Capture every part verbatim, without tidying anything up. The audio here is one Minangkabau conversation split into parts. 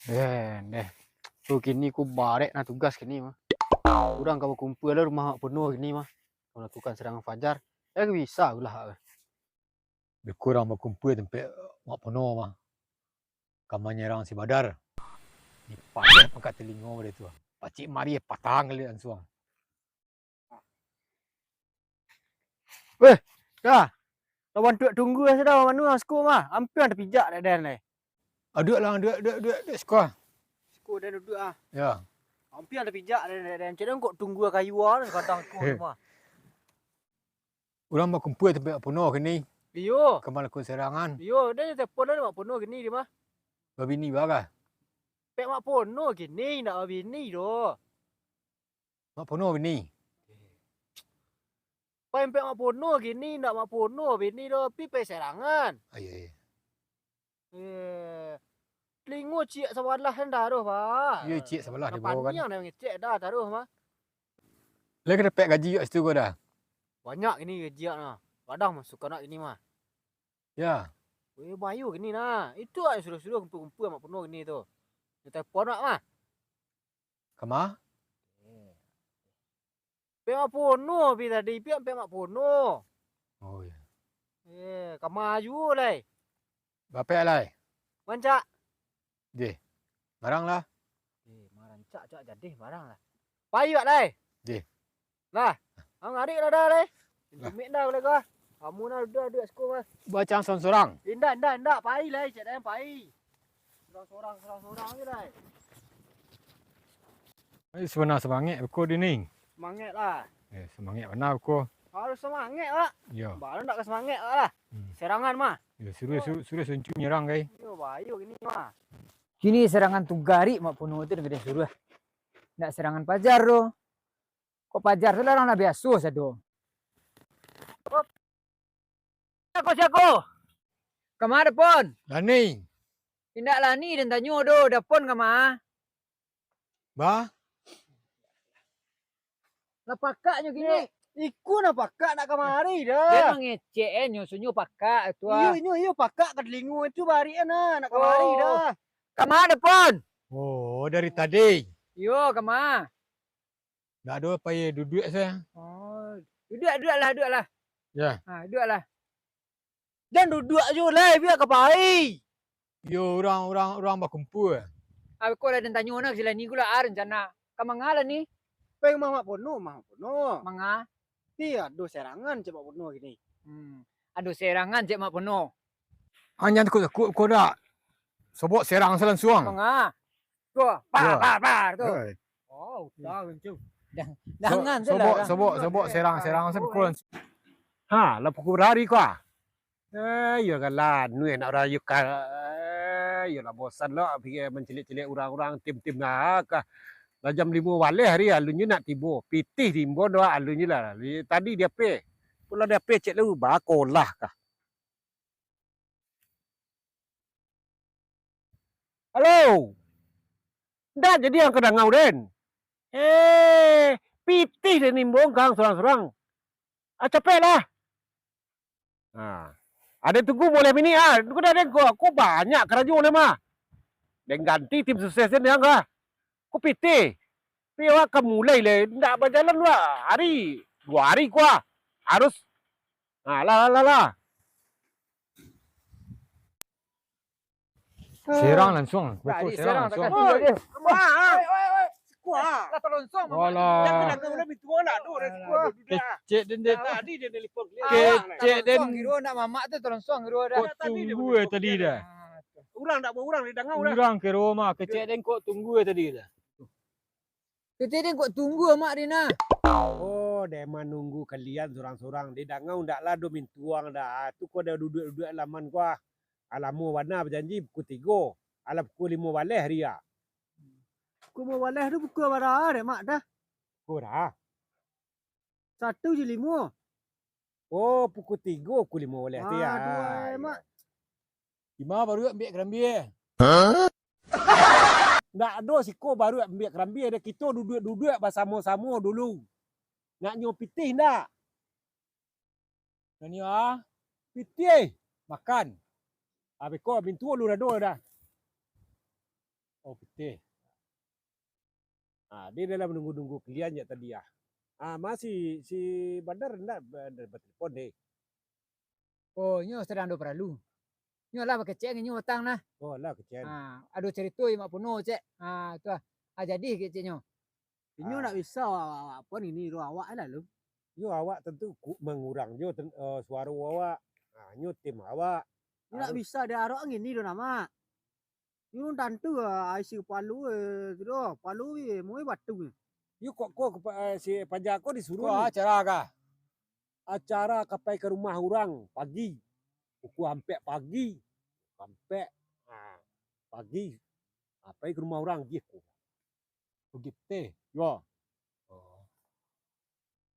Eh, deh. Tu kini ku barek nah tugas kini mah. Urang ka bakumpua lah rumah Mak Pono kini mah. Ka malakukan sarangan fajar. Eh, bisa ulah. Beko urang bakumpua tampek Mak Pono mah. Ka manyarang si Badar. Dipadah pangka talingo bari tu. Pacik mari patang kali lansuang. Weh, dah. Lawan tu tunggu lah sudah, manu lah siko mah. Ampia tapijak dah, dah, dah. Aduak lah, aduak, aduak, aduak, aduak, siko. Siko dah duduk ah. Ya. Ampia tapijak dah, dah, dah. Cak kok tunggu kayu ah, kadang siko tu mah. Urang bakumpua tampek Mak Pono kini. Iyo. Ka malakukan sarangan. Iyo, dah telepon lah Mak Pono kini dia mah. Babini ba kah? Pek Mak Pono kini, ndak babini doh. Mak Pono bini. Pai ampek Mak Pono kini, ndak Mak Pono bini doh, pi pai sarangan. Ah, iyo, iyo. Eh, talingo ciek sabalah kan taruih, Pak. Iyo, ciek sabalah di bawah kan. Paniang dah mangecek dah taruih mah. Lai ka dapek gaji kat situ ko dah? Banyak kini gaji nah. Kadang masuak anak kini mah. Ya. Weh, bayo kini nah. Itu ah suruh-suruh kumpul-kumpul Mak Pono kini tu. Dia telepon awak mah. Kama? Eh. Pek Mak Pono pi tadi, pek, pek Mak Pono. Oh, iya. Eh, kama juo lai. Bapek lai. Mancak. Deh. Barang lah. Eh, marancak cak jadeh barang lah. Pai wak lai. Deh. Lah, ang adik lah dah lai. Lah. Jumik dah boleh kah? Kamu nah udah duduk siko mah. Bacang sorang-sorang. Indak, indak, indak, pai lai, cak dah pai. Sorang-sorang, sorang-sorang je lai. Ai, sabana samangek beko di ni. Samangek lah. Eh, samangek bana beko. Harus samangek, Pak. Iyo. Baru ndak ka samangek, Pak lah. Hmm. Serangan mah. Yo, suruh, suruh, suruh Suncu nyerang, kai. Yo, bayo kini mah. Kini serangan tu garik Mak Pono tu dengan suruh. Ndak serangan pajar tu. Kok pajar tu lah urang lah biaso sado. Siako, siako? Kama Dapon? Lani. Indak Lani den tanyo do, Dapon kama? Bah? Lah pakak nyo kini. Iko nah pakak nak kamari dah. Den mangecek eh, nyo sunyo pakak tu ah. Iyo, inyo, iyo pakak ka talingo tu barik nah, nak kamari dah. Kama Dapon? Oh, dari tadi. Iyo, kama. Ndak ado pai duduak se. Oh, duduak, duduak lah, duduak lah. Ya. Ha, duduak lah. Jan duduak jo lai, bia ka pai. Yo, urang, urang, urang bakumpua. Abih ko lah den tanyo nak, sila ni gula ah rencana. Ka manga lah ni? Pai rumah Mak Pono, Mak Pono. Manga? Ti ado serangan cek Mak Pono kini. Hmm. Ado serangan cek Mak Pono. Anjan takut-takut ko dak. Sobok serang se lansuang. Manga? Ko, par, par, par, tu. Oh, udah kencang. Jangan sobok, sobok, sobok serang-serang se pukul. Ha, lah pukul bara hari ko ah? Eh, iyo kan lah, anu nak urang iyo ka, eh, iyo lah bosan lo, pikir mancaliak-caliak urang-urang, tim-tim nah ka. Lah jam limo baleh hari, alun nyo nak tibo. Pitih diimbau do, alun nyo lah. Tadi di ape? Pulang di ape cek lu, bakolah kah. Halo. Ndak jadi ang kadangau den. Eh, pitih den imbau ang surang-surang. Ah, capeklah. Nah. Ado tunggu boleh mini ah. Tunggu dah den ko. Ko banyak karajo den mah. Den ganti tim sukses den ang ah. Ko pitih. Tapi awak ka mulai lai. Ndak bajalan dua hari. Dua hari ko ah. Harus. Nah, lah, lah, lah, lah. Serang lansuang. Pokok serang lansuang. Oi, oi, oi, oi. Sikuah. Lah talonsong. Walah. Jan ka dagang urang pintu nak tu, dah sikuah. Kecek den, den. Tadi den telepon. Kecek den. Kiro nak mamak tu talonsong kiro dah. Kok tunggu eh tadi dah. Urang dak baurang di dangau dah. Urang kiro mah, kecek den kok tunggu eh tadi dah. Kecek den kok tunggu amak den ah. Oh, den manunggu kalian surang-surang. Di dangau ndak lah do mintuang dah. Tu ko dah duduak-duduak laman ko ah. Alamo bana bajanji pukul tigo. Alah pukul limo baleh hari ah. Pukul limo baleh tu pukul bara dek mak dah? Pukul bara? Satu jo limo. Oh, pukul tigo pukul limo baleh tu ya. Aduh, mak. Ima baru ambiak karambia? Ndak ado siko baru ambiak karambia, dah kito duduak-duduak basamo-samo dulu. Nak nyo pitih ndak? Nani ah? Pitih, makan. Abih ko mintuo lu rado dah. Oh, pitih. Ah, dia dalam nunggu-nunggu kalian jak tadi ah. Ah, masih si Badar ndak ba-, ndak batelepon deh. Oh, nyo sadang ado paralu. Nyo lah bakecek nyo utang nah. Oh, lah kecek. Ah, ado carito jo Mak Pono, cek. Ah, tu ah. Ah, jadi keceknyo. Inyo Ah. ndak bisa awak-awak pun ini tu, awak lah lu. Yo, awak tentu ku-, mangurang jo ten-, eh, suaro awak. Ah, nyo tim awak. Indak Harus bisa diarok ngini tu nama. Nyo tantu ah, isi palu eh, tu doh. Palu eh, mui batu eh. Yo, kok, kok, kepa-, eh, si Paja ko disuruh Ko ni? acara kah? Acara ka pai ka rumah urang pagi. Pukua ampek pagi. Ampek. Ah, pagi. Ah, pai ka rumah urang, gih ko. Begitu. Yo. Oh.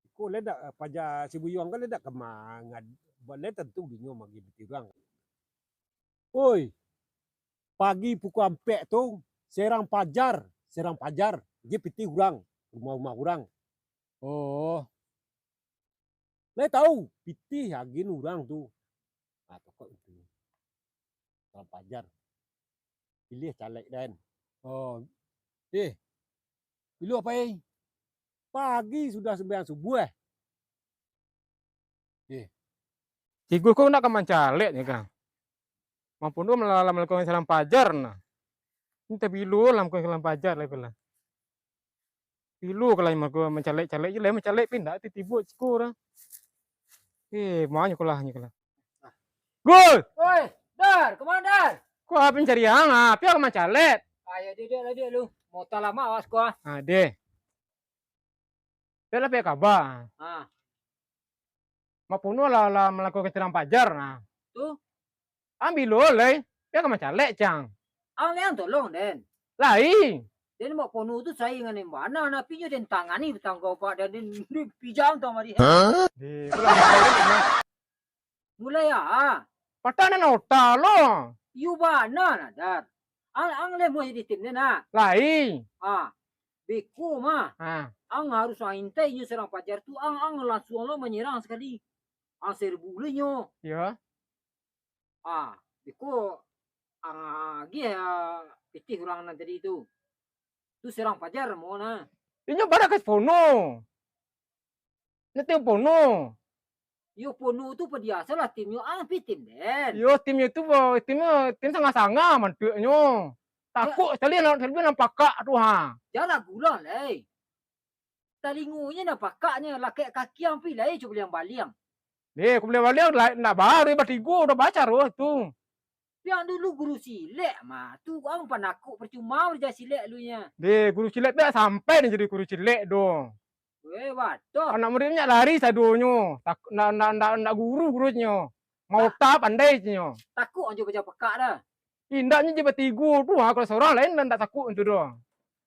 Iko lai dak, eh, Paja si Buyuang kan lai dak ka mangad-, lai tentu dinyo magi pitih urang. Oi, pagi pukua ampek tu, serang pajar, serang pajar, gih pitih urang, rumah-rumah urang. Oh. Lai tahu, pitih agiah urang tu. Ah, pokok itu. Serang pajar. Pilih caleg den. Oh. Eh. Bilo pai? Pagi sudah sumbayang subuah. Eh. Tigo ko nak ka mancalek ni kan. Mak Pono malam-malam ko serang pajar nah. Ni tabilo lam ko serang pajar lai ko lah. Bilo ko lai mako mancalek-calek je lai, mancalek pindah tibo-tibo ciko dah. Eh, manyo ko lah, nyo ko lah. Gus! Oi, Dar, kama Dar? Ko apo cari ang? Ah, apo ang mancalek? Ah, yo, duduk lah, duduk lu. Mota lama awas ko ah. Ah, deh. Dah lah piak kaba. Ah. Mak Pono lah, lah malakukan serang pajar nah. Tu? Ang bilo lai, piak ka mancalek cang. Ang lai ang tolong den. Lai. Den Mak Pono tu sayang dengan bana, tapi nyo den tangani batanggung jawab den, den, den pijam tu mari. Hah? Di, pulang. Mulai ah. Patah nan otak lo. Iyo bana lah, Dar. Ang, ang lai mau jadi tim den ah. Lai. Ah. Beko mah. Ah. Ang harus ang intai inyo serang pajar tu, ang, ang langsuang lo manyerang sakali. Ang serbu lo inyo. Iyo. Ah, beko ang agiah pitih urang nan tadi tu. Tu serang pajar mo nah. Inyo bara ka si Pono. Nak tim Pono. Yo Pono tu padiasalah timnyo, ang pi tim den. Yo timnyo tu, timnyo, tim sanga-sanga mantuaknyo. Takuk sakali nan, sakali nan pakak tu ha. Jan lah gulang lai. Talingonyo nan pakaknyo, lakek kaki ang pi lai cubo baliang-baliang. Deh, ku baliang-baliang, lai, nak baru batigo, dah baca roh tu. Piang dulu guru silek mah, tu ang panakuk percuma balajar silek lu nya. Deh, guru silek tu sampai dah jadi guru silek doh. Weh, waduh. Anak murid nyo lari sadonyo, tak, ndak, ndak, ndak, ndak guru gurunyo. Mauta pandai nyo. Takuk ang jo baja pakak dah. Indak nyo je batigo tu ha, kalau sorang lain ndak takuk tu doh.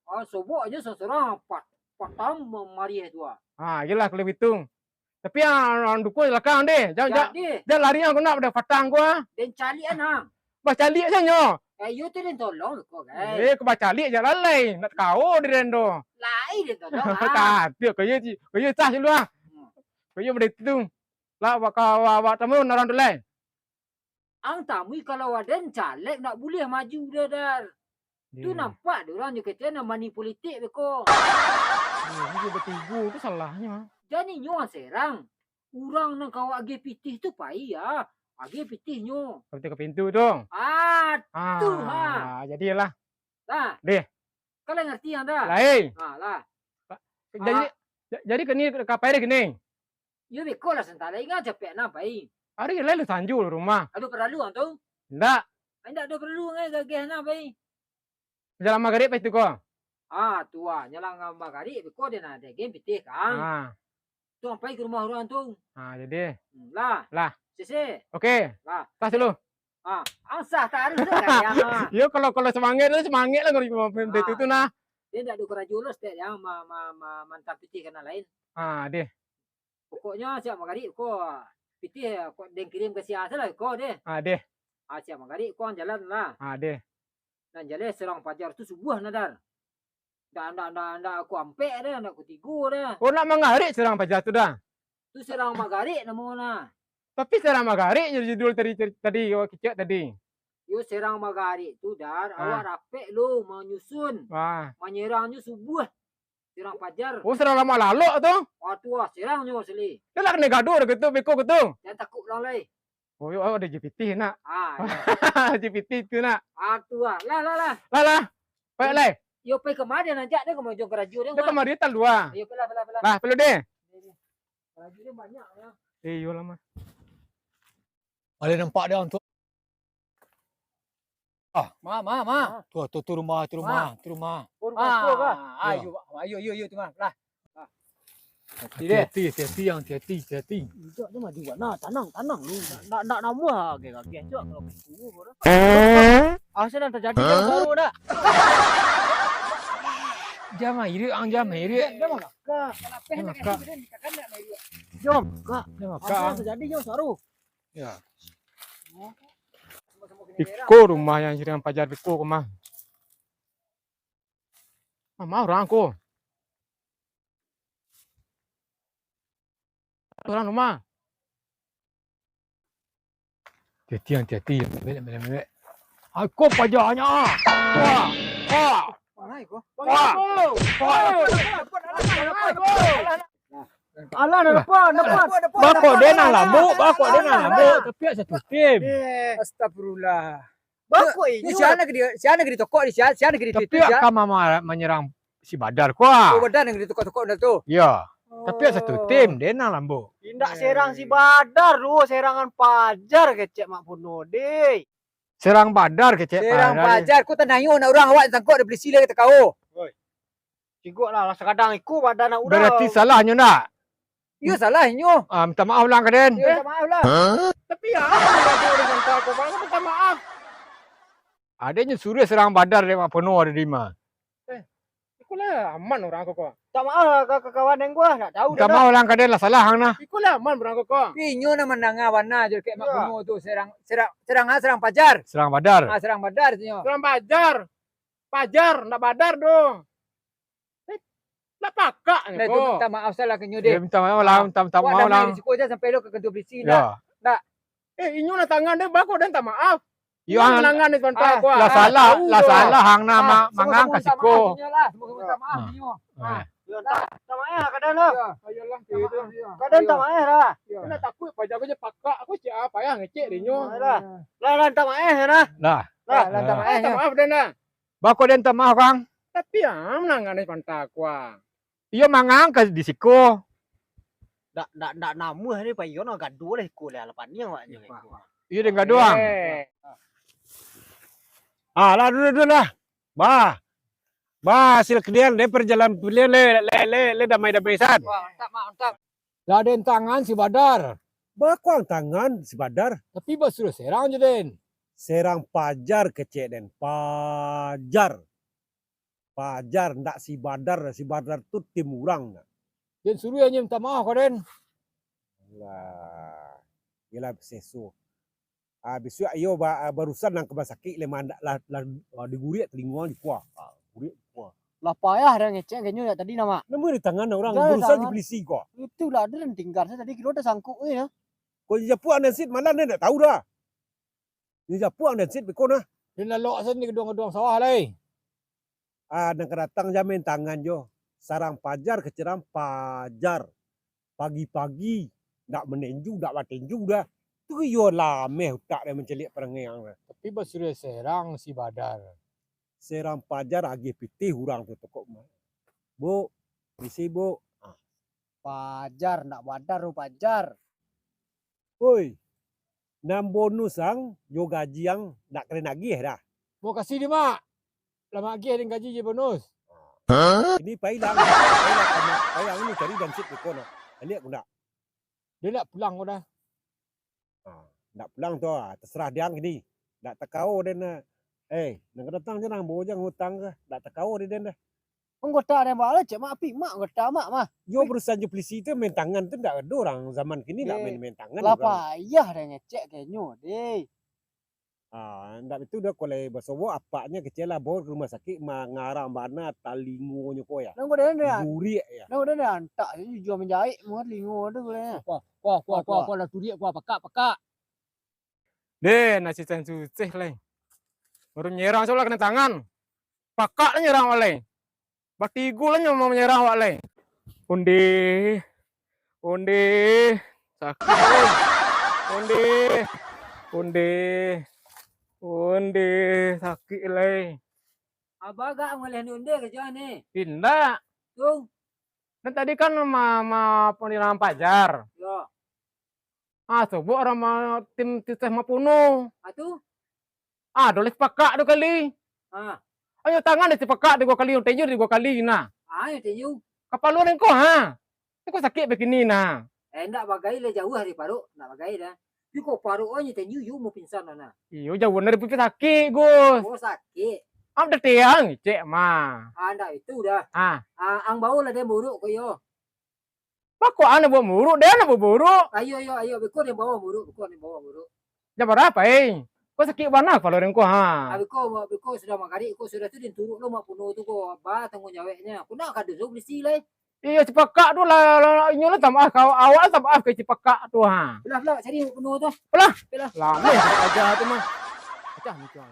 Ah, sobok ajo sorang-sorang pat-, patang ma-, mariah tu ah. Ha, iyolah kalau bitu. Tapi ang, ang dukung di balakang deh. Jan, jan, jan lari ang kena pada patang ko ah. Den caliak an ang. Bah caliak sajo. Eh, iyo tu den tolong ko kan. Eh, ko bacaliak jan lalai. Nak kao di den doh. Lai den tolong ah. Tapi ko iyo, ko iyo tah dulu ah. Hmm. Ko iyo pada itu. Lah, awak ka, awak, awak tamu naran tu lai. Ang tamui kalau aden caleg ndak buliah maju doh, Dar. Tu nampak dek urang jo kecek nan mani politik beko. Iyo, iyo, batigo tu salahnyo. Jan inyo ang serang. Urang nan ka awak agiah pitih tu pai ah. Agiah pitihnyo. Ka pintu, ka pintu tu. Ah, tu ha. Ah, jadilah. Lah. Deh. Kau lah ngarti ang dah? Lai. Ha, lah. Jadi, ja-, jadi kini ka pai deh kini. Iyo beko lah santa lai, ingat capek nah pai. Ari lai lah sanjo lah rumah. Ado paralu ang tu? Ndak. Ai ndak ado paralu ngai gageh nah pai. Jalan magarik pai tu ko. Ah, tu ah, jalan magarik beko den ado game pitih kan. Ah. Tu ang pai ka rumah urang tu. Ah, jadi. Hmm, lah. Lah. Sese. Oke. Lah. Tas dulu. Ah, ang sah taruih tu kan. Iyo kalau, kalau semangat tu semangat lah kalau itu tu nah. Dia ndak ado karajo lo stek yang ma-, ma-, ma-, mantap pitih kana lain. Ah, deh. Pokoknyo siap magarik ko pitih ko den kirim ka sia salah ko deh. Ah, deh. Ah, siap magarik ko ang jalan lah. Ah, deh. Nan jaleh serang pajar tu subuah nah, Dar. Ndak, ndak, ndak, ndak ko ampek dah, ndak ko tigo dah. Oh, nak magarik serang pajar tu dah? Tu serang magarik namo nah. Tapi serang magarik jadi judul tadi, tadi awak kicek tadi. Yo, serang magarik tu, Dar, ah, awak rapek lo manyusun. Ah. Manyerangnyo subuah. Serang pajar. Oh, serang lamak lalok tu. Waduh, ah, serangnyo asli. Dah lah kena gaduh dah gitu, beko gitu. Jan takuk lah lai. Oh, yo, ada J P T nak. Ah, yo. J P T tu nak. Ah, tu lah. Lah, lah, lah. Lah, lah. Baik, lai. Yo, pai ka ma den ajak den, ka ma jo karajo den. Dah kamari tan dua. Yo, pai lah, pai lah, pai lah. Lah, pai lah deh. Karajo den banyak lah. Eh, yo lah, mah. Ada nampak dia tu. Ah. Ma, ma, ma. Tu, tu, tu rumah, tu rumah, tu rumah. Oh, rumah tu kah? Ah, ayo, ayo, ayo, ayo, tu mah. Lah. Hati-hati, hati-hati, yang hati-hati, hati-hati. Indak, dia maju bana, tanang, tanang lu. Nak, nak, nak namuah, agak-agak cok kalau kaku orang. Ah, saya nak terjadi yang baru nak. Jam irik, ang jam irik. Dia mah kakak. Dia mah kakak. Dia mah kakak. Apa yang terjadi yang baru? Ya. Iko rumah yang sering pajar iko ko mah. Mama urang ko. Urang rumah. Hati-hati, hati-hati. Melek, melek, melek. Ako pajarnyo. Wah. Wah. Wah. Wah. Alah, dah depan, depan. Bakok dia nan lambuk, bakok dia nan lambuk. Tapi satu tim. Astagfirullah. Bakok inyo. Sia nan gede, sia nan gede tokok ni, sia, sia nan gede. Tapi ka mama manyerang si Badar ko. Oh, Badar nan gede tokok-tokok benda tu. Iyo. Tapi satu tim, dia nan lambuk. Indak serang si Badar tu, serangan pajar kecek Mak Puno, deh. Serang Badar kecek Badar. Serang pajar, ko tanayo nak urang awak tangkok di polisi lagi takao. Oi. Cigok lah, lah sakadang iko badan nak urang. Berarti salahnyo ndak? Iyo, salah inyo. Ah, minta maaf lah ka den. Iyo, minta maaf lah. Tapi yo, apo nan ado di santa ko, bang, minta maaf. Ado nyo suruah serang Badar dek Mak Pono ado di ma. Eh, iko lah aman urang ko, ko. Minta maaf lah ka, ka kawan den ko lah, ndak tahu. Minta maaf lah ka den lah, salah ang nah. Iko lah aman urang ko, ko. Inyo nan mandanga bana jo kek Mak Pono tu, serang, serang, serang, ah, serang pajar. Serang Badar. Ah, serang Badar tu nyo. Serang pajar. Pajar, ndak Badar doh. Eh, ndak pakak nyo ko. Nah, itu minta maaf salah ka inyo deh. Yo, minta maaf lah, minta, minta maaf lah. Awak damai di siko se sampai lo ka kantua polisi, ndak? Ndak. Eh, inyo lah tangan deh, bako den minta maaf. Iyo, ang lah salah, lah salah ang nah mangang ka siko. Minta maaf inyo lah. Minta maaf inyo. Yo, minta maaf ka den lah. Ka den minta maaf lah. Ndak takuik pajar ko se pakak, ko cak apo payah ngecek dek inyo. Lah, lah minta maaf nah. Lah. Lah, lah minta maaf. Minta maaf den lah. Bako den minta maaf, Kang? Tapi ang mangangan di santa ko ah. Iyo mangang ka di siko. Ndak, ndak, ndak namuah ni, payo no gaduah lah iko lah, lah paniang awak nyo iko. Iyo den gaduah. Ah, lah duduak, duduak lah. Bah. Bah, hasil kalian, le perjalanan kalian, le, le, le, le damai-damai san. Wah, mantap, Mak, mantap. Lah den tangan si Badar. Bako ang tangan si Badar. Tapi basuruah serang jo den. Serang pajar kecek den. Pajar. Pajar, ndak si Badar. Si Badar tu tim urang nyo. Den suruah inyo minta maaf ka den. Alah. Iyolah, seso. Ah, bisuak iyo ba-, ah, barusan nan ka rumah sakik, lah mandak, lah, lah, ah, diguriak talingo di kuah. Ah, guriak di kuah. Lah payah dah ngecek ka inyo dari tadi, Mak. Namo di tangan urang, barusan di polisi ko. Itu lah, ado nan tinggal. Saya tadi kiro tasangkuk je, nah. Ko japuak nan sit malam ni ndak tahu dah. Ni japuak nan sit beko nah. Di lalok sen di gaduang-gaduang sawah lai. Ah, nan ka datang jan main tangan jo. Sarang pajar ka serang pajar. Pagi-pagi, ndak manenju, ndak batenju dah. Tu iyo lameh utak den mancaliak parangai ang dah. Tapi basuruah serang si Badar. Serang pajar agiah pitih urang tu tokok. Bu, misi, Bu. Ah. Pajar, ndak Badar tu, pajar. Oi, nan bonus ang, jo gaji ang, ndak ka den agiah dah. Makasih di, Mak. Lah maagiah den gaji jo bonus. Ini pai lah. Pai lah, pai ang ni cari dan sit beko nah. Liek ko ndak? Den ndak pulang ko dah. Ah, ndak pulang tu, ah, tasarah di ang kini. Ndak takao den, ah. Eh, nan ka datang jan ambo jan ngutang ka. Ndak takao di den dah. Anggota den baa lah, cek Mak, api Mak anggota Mak mah. Yo, barusan jo polisi tu main tangan tu ndak ado urang zaman kini ndak main-main tangan urang. Lah payah den ngecek ka inyo, deh. Ah, ndak itu dah, kalau basobok apaknyo kecek lah, bawa ka rumah sakik, mangarang bana talingonyo ko ya. Nang ko den, den. Guriak ya. Nang ko den, den antak jujua manjaik mah talingo tu ko. Kuah, kuah, kuah, kuah, kuah, lah turiak, kuah, pakak, pakak. Deh, nasi sen susah lai. Baru nyerang, salah kena tangan. Pakak lah nyerang awak lai. Batigo lah nyo mau manyerang awak lai. Onde. Onde. Sakik lai. Onde. Onde. Onde. Sakik lai. Abah agak ngoleh ni onde kerja ni. Indak. Tu. Kan tadi kan ma, ma panggilan pajar. Yo. Ah, sobok urang ma, tim sukses mapuno. Ah, tu? Ah, doleh pakak tu kali. Ah. Ayo tangan deh pakak tigo kali, yang tenyu tigo kali nah. Ah, yang tenyu. Kapalo den ko, ha? Ko sakik begini nah. Eh, ndak bagai lah jauh dari paruk, ndak bagai dah. Tapi kok paruk aja tenyu, yu mau pingsan lah nah. Iyo, jauh dari pipis sakik, Gus. Oh, sakik. Am dah tiang, cek mah. Ah, ndak itu dah. Ah. Ah, ang bau lah dia buruk ko yo. Bako anak buat muruk, dia anak buat buruk. Ayo, ayo, ayo, beko ni bawa muruk, beko ni bawa muruk. Jam berapa, eh? Kau sakit bana kepala den ko, ha? Ah, beko, beko sudah magarik, ko sudah tu din turuk lo mak puno tu ko, ba tanggung jawabnya. Ko nak kado tu berisi lai. Iyo, cipakak tu lah, lah, lah, inyo lah tambah kau, awak lah tambah ke cipakak tu, ha. Belah, belah, cari mak puno tu. Belah? Belah. Lama aja tu mah. Pecah ni, pecah.